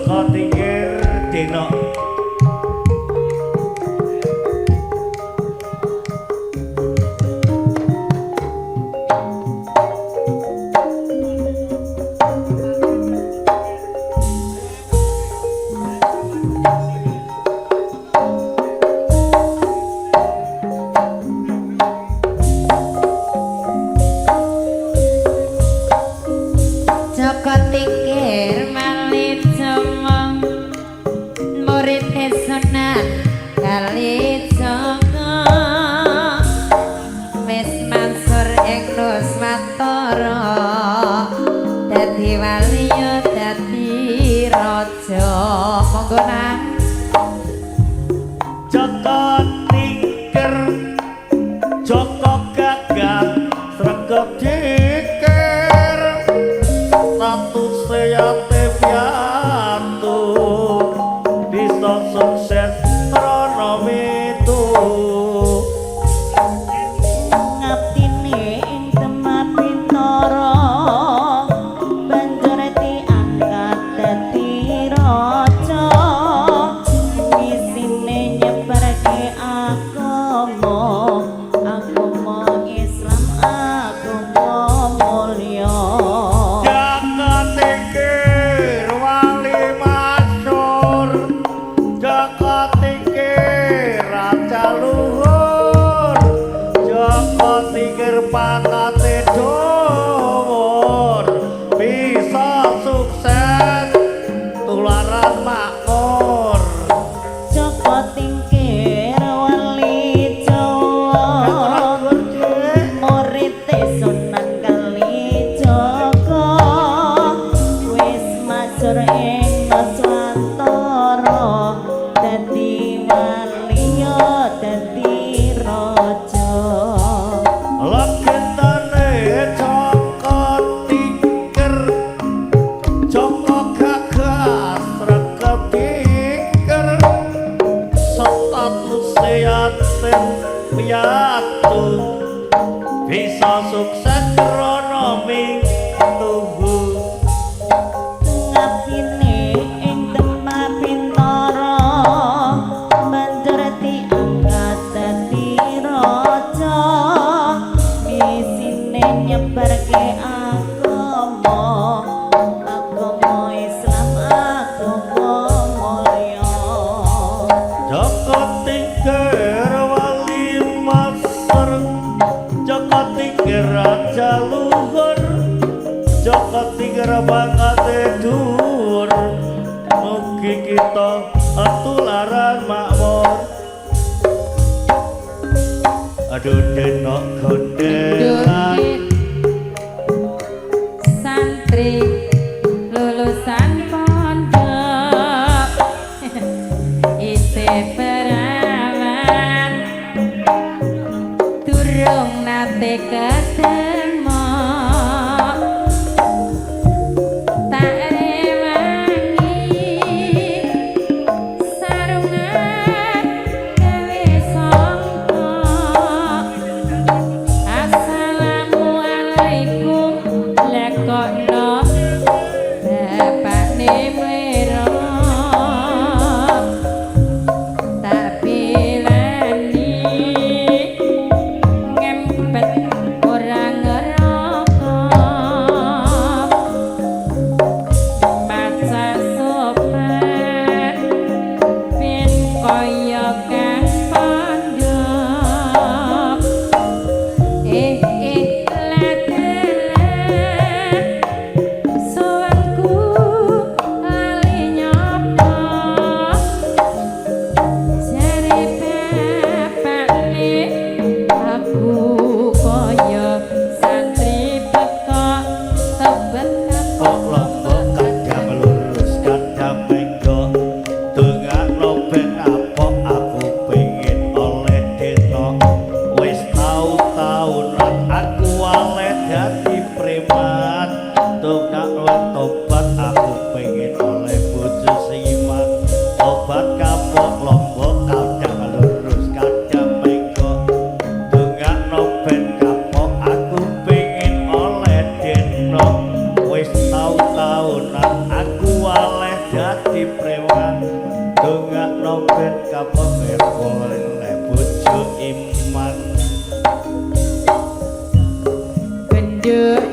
Joko Tingkir Denok. Joko Tingkir Malijawa murid Sunan Kalijaga wis mansur ing Nuswantara dadi wali ya dadi raja. Monggo nang Joko Tingkir Joko gagah sregep dikir status seyate piatu bisa sukses krana mitu. Ngabdine ing Demak Bintara banjur diangkat dadi raja, misine nyebarke agama, agama Islam, agama mulya. Joko Tingkir wali masyhur, Joko Tingkir raja luhur, Joko Tingkir pangkate dhuwur bisa sukses tularan makmur. Joko Tingkir wali Jawa murid Sunan Kalijaga wis masyhur ing Nuswantara dadi wali ya dadi raja. Legendane Joko Tingkir Joko gagah sregep dikir status yatim piatu bisa sukses krana mituhu. Ngabdine ing Demak Bintara banjur diangkat dadi raja, misine nyebarke agama, agama Islam, agama mulya. Joko Tingkir wali masyhur, Joko Tingkir raja luhur, Joko Tingkir pangkate dhuwur mugi kita tularan makmur. Aduh denok gondelan. Santri lulusan pondok isih perawan durung nate ketemu tak rewangi sarungan gawe songkok. Assalamualaikum lekokno bapakne mlero tak bilani ngempet ora ngerokok maca sopan ben kaya kang pondok. Eh eh ladalah sowanku lali nyopo jare bapakne aku kaya santri pekok tebet. Kok lombok kadang lurus kadang menggok dongakno ben apok aku pengen oleh denok wis tau-taunan aku waleh dadi preman dongakno tobat aku pengen oleh bojo sing iman obat kapok lombok kadang lurus kadang menggok dongakno ben kapok aku pengen oleh denok wis tau-taunan aku waleh dadi Nduk.